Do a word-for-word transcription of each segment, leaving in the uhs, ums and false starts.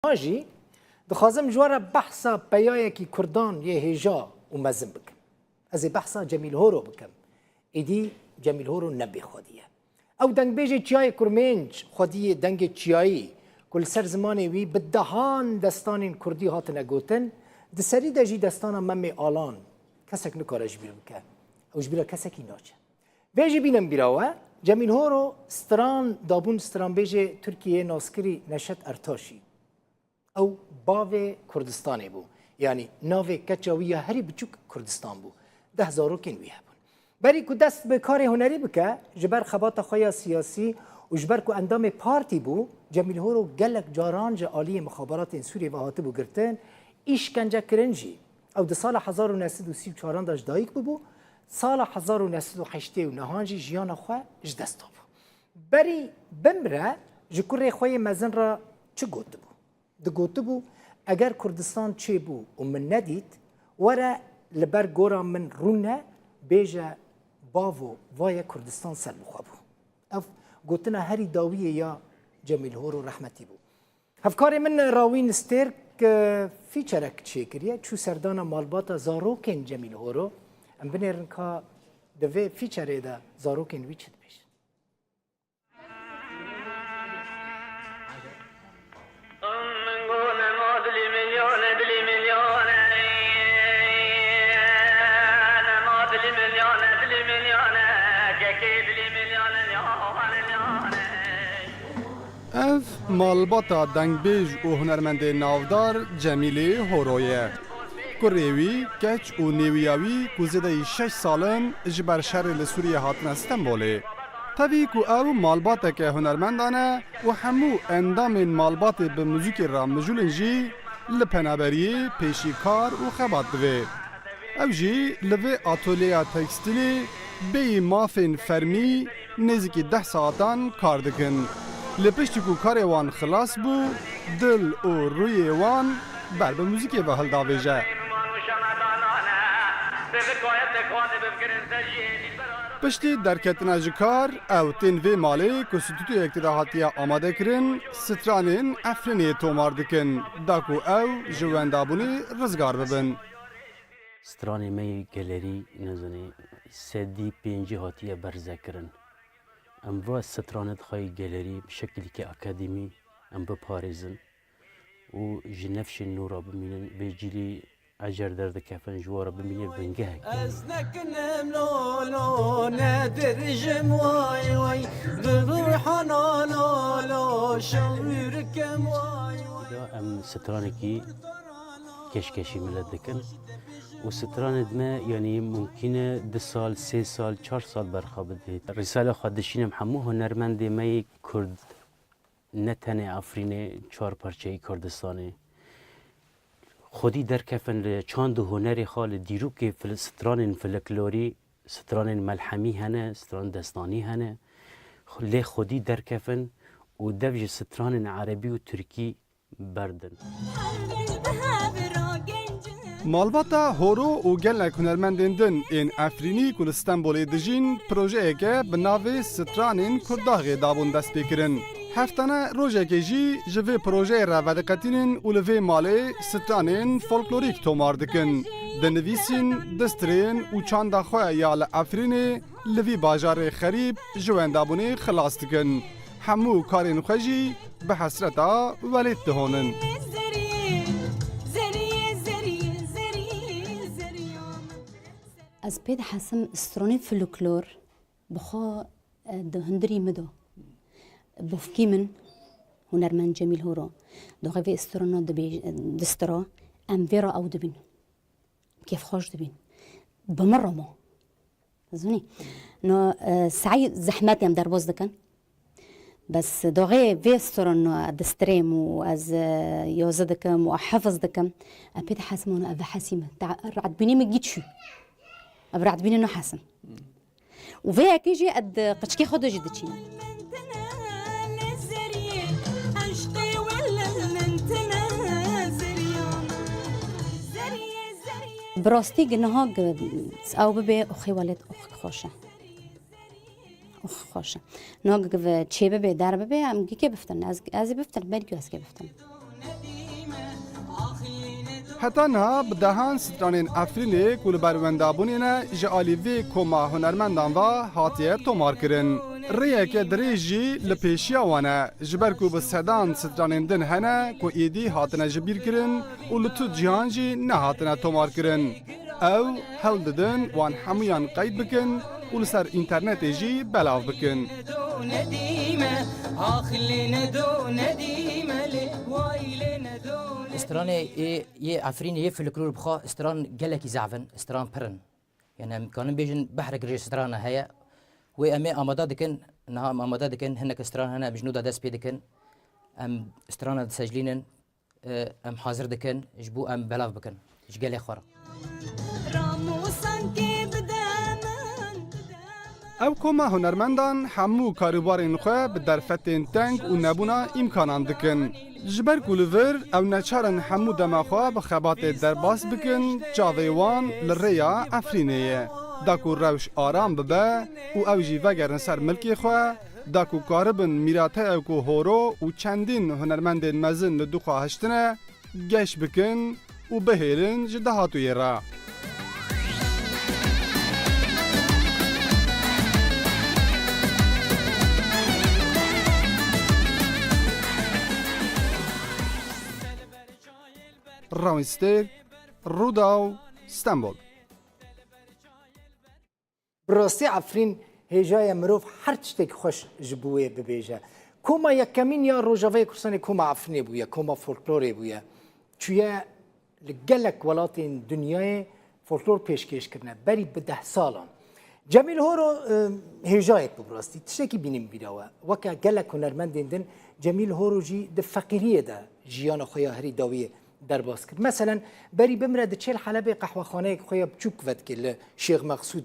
Niha jî dixwazim ji we re behsa peyayekî Kurdan yê hêja û mezin bikim. Ez ê behsa Cemîl Horo bikim. Êdî Cemîl Horo ne bêxwedî ye. Ew dengbêjê çiyayê Kurmênc, xwediyê dengê çiyayî, ku li ser zimanê wî bi dehan destanên kurdî hatine gotin, di serî de jî destana Memê Alan kesek nikare ji bîr bike. Ew ji bîra kesekî naçe. Vê jî bînin bîra we, Cemîl Horo stran dabûn stranbêjê Tirkiyeyê naskirî Neşet Ertaşî. Ew bavê Kurdistanê bû. Yanî navê keça wî ya herî biçûk Kurdistan bû. Deh zarokên wî hebûn. Berî ku dest bi karê hunerî bike, ji ber xebata xwe ya siyasî û ji ber ku endamê partî bû, Cemîl Horo gelek caran ji aliyê mixaberatên Sûriyê ve hatibû girtin, îşkence kirin jî. Ew di sala hezar û neh sed û sî û çaran de ji dayik bûbû, sala hezar û neh sed û heştê û nehan jî jiyana xwe ji dest dabû. Berî bimre ji kurê xwe yê mezin re çi gotibû? Digotibû, eger Kurdistan çêbû û min nedît, were li ber gora min rûne, bêje, bavo, vaye Kurdistan ser bi xwe bû. Ev gotina herî dawiyê ya Cemîl Horo rehmetî bû. Hevkarê min Rawîn Stêrk, e, fîçerek çêkiriye, çû serdana malbata zarokên Cemîl Horo. Em binêrin ka di vê fîçerê de zarokên wî çi dibêjin. Ev malbata dengbêj û hunermendê navdar Cemîlê Horo ye. Kurê wî keç û nêwiya wî ku zêdeyî şeş sal in ji ber şerê li Sûriyê hatine Stenbolê. Tevî ku ew malbateke hunermendan e û hemû endamên malbatê bi muzîkê re mijûl in jî li penaberiyê pêşî kar û xebat divê. Ew jî li vê atolyeya tekstîlê bêyî mafên fermî nêzîkî deh saetan kar dikin. Lê piştî ku karê wan xilas bû, dil û rûyê wan ber bi muzîkê ve hildavêje. Piştî derketina ji kar, ew tên vê malê ku stûdyoyek tê de hatiye amadekirin, stranên Efrînê tomar dikin, da ku ew ji wendabûnê rizgar bibin. Stranê me yê gelerî, nezanî, sedî pêncî hatiye berzekirin. Em va stranê dixwayî gelerî bi şekilîkî akademî em biparêzin û ji nefşên nû re bimînin, bê cîlî ecer derdikefin, ji we re bimîne bingehek. Ez nekinim lolo, nedirjim way way, bi ruha lolo, şewrkem way way. Da em stranekî keşkeşî milet dikin. Û stranê di me, yanî mumkîn e du sal, sê sal, çar sal berxa bidê. Rîsala xwe dişînim hemû hunermendê me yê Kurd, ne tenê Efrînê, çar parçeyî Kurdistanê. Xwedî derkefin li çand û hunerê xwe, li dîrokê fil-, stranên folklorî, stranên melhemî hene, stran destanî hene. Lê xwedî derkefin û dev ji stranên erebî û tirkî berdin. Malbata Horo û gelek hunermendên din ên Efrînî ku li Stenbolê dijîn, projeyeke bi navê Stranên Kurdaxê dabûn destpêkirin. Heftane rojekê jî ji vê projeyê re vediqetînin û li vê malê stranên folklorîk tomar dikin, dinivîsîn, distirên û çanda xwe ya li Efrînê li vî bajarê xerîb ji wendabûnê xilas dikin. Hemû karên xwe jî bi hesreta welêt dihonin. Ez pê dihesim stranê folklor bi xwe, e, di hundirî min de. Bofkî min, hunermend Cemîl Horo, doxê vê strana dibêj-, distira, em vê re ew dibîn. Kêfxweş dibîn. Bi min re ma. Zanî? No, e, sey zehmet em derbas dikin. Bes doxê vê strana distirêm û ez, e, yazî dikim û hifiz dikim. Em pê dihesim, û ev hesî min. Ta radbînê min gît çû. Ev radbînê nahesim. Û vê yekê jî ez di qiçkê xwe de jî diçînim. Bi rastî gi niha gi ew bibe oxê welêt ox xweş e. Ox xweş e. Niha gi çê bibe, der bibe, em gîkê biftin. Ez, ez ê biftin, belkî ez kê biftin. Heta niha bi dehan stranên Efrînê ku li ber wendabûnê ne, ji alî vê koma hunermendan ve hatiye tomarkirin. Rêyeke dirêj jî li pêşiya wan e, ji ber ku bi sedan stranên din hene ku êdî hatine ji bîr kirin û li tu cihan jî nehatine tomarkirin. Ew hewl didin wan hemûyan qeyd bikin û li ser înternetê jî belav bikin. Stranê ê, yê Efrînê yê folklor bi xwe stran gelekî zehf in, stran pir in. Yani em kanin bêjin behrek rê strana heye. Wê em ê amada dikin, niha em amada dikin, hinek stran hene, em ji nû de dest pê dikin. Em strana diseclînin, e, em hazir dikin, ji bo em belav bikin, ji gelê xwe re. Ew koma hunermendan hemû karûbarên xwe bi derfetên teng û nebûna îmkanan dikin. Ji ber ku li vir ew neçar in hemû dema xwe bi xebatê derbas bikin, çavê wan li rêya Efrînê ye. Da ku rewş aram bibe û ew jî vegerin ser milkê xwe, da ku karibin mîrateya ku horo û çendîn hunermendên mezin li dû xwe hiştine, geş bikin û bihêlin ji dahatûyê re. Rawîn Stêr, Rûdaw, Stenbol. Bi rastî Efrîn hêja ye mirov her tiştekî xweş ji bo wê bibêje. Koma yekemîn ya Rojavayê Kurdistanê koma Efrînê bûye, koma folklorê bûye. Çûye li gelek welatên dinyayê folklor pêşkêş kirine, berî bi deh salan. Cemîl Horo, e, hêjayek bû bi rastî. Tiştekî bînî min bîra we. Weke gelek hunermendên din, Cemîl Horo jî di feqîriyê de jiyana xwe ya herî dawiyê derbas kir. Meselen, berî bimre diçêl Helebê qehwexaneyek xwe ya biçûk vedikê li Şêx Meqsûd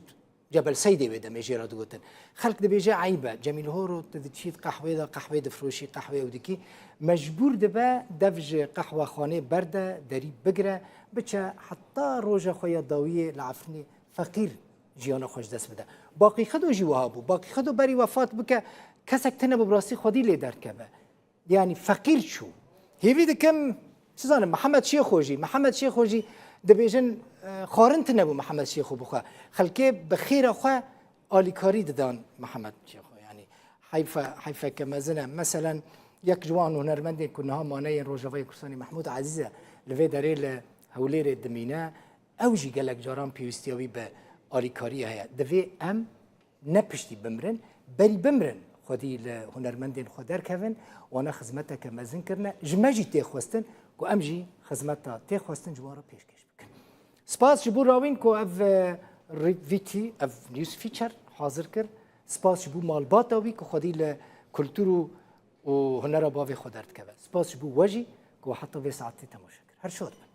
Cebel Seydê wê demê jê re digotin. Xelk dibêje eyb e. Cemîl Horo, tu diçî qehwê de qehwê difroşî, qehwê ew dikî. Mecbûr dibe dev ji qehwexanê berde, derî bigire, biçe heta roja xwe ya dawiyê li Efrînê feqîr jiyana xwe ji dest bide. Baqî Xido jî wiha bû. Baqî Xido berî wefat bike, kesek tune bû bi rastî xwedî lê derdikeve. Yanî feqîr çû. Hêvî dikim, çi zanim, Mihemed Şêxo jî, Mihemed Şêxo jî dibêjin, e, xwarin tune bû Mihemed Şêxo bixwe. Xelkê bi xêra xwe alîkarî didan Mihemed Şêxo. Yanî heyfe, heyfeke mezin e. Meselen, yek ji wan hunermendên ku niha mane yên Rojavayê Kurdistanê Mehmûd Ezîz e, li vê derê li Hewlêrê dimîne. Ew jî gelek caran pêwîstiya wî bi alîkariyê heye. Divê em ne piştî bimrin, berî bimrin xwedî li hunermendên xwe derkevin, wana xizmeteke mezin kirine. Ji me jî tê xwestin ku em jî xizmeta tê xwestin ji wan re pêşkêş bikin. Spas ji bo Rawîn ku ev, e, re-, vîtî, ev news feature hazir kir. Spas ji bo malbata wî ku xwedî li kultur û, û hunera bavê xwe derdikeve. Spas ji bo we jî ku heta vê saetê temaşe kir. Her şad bin.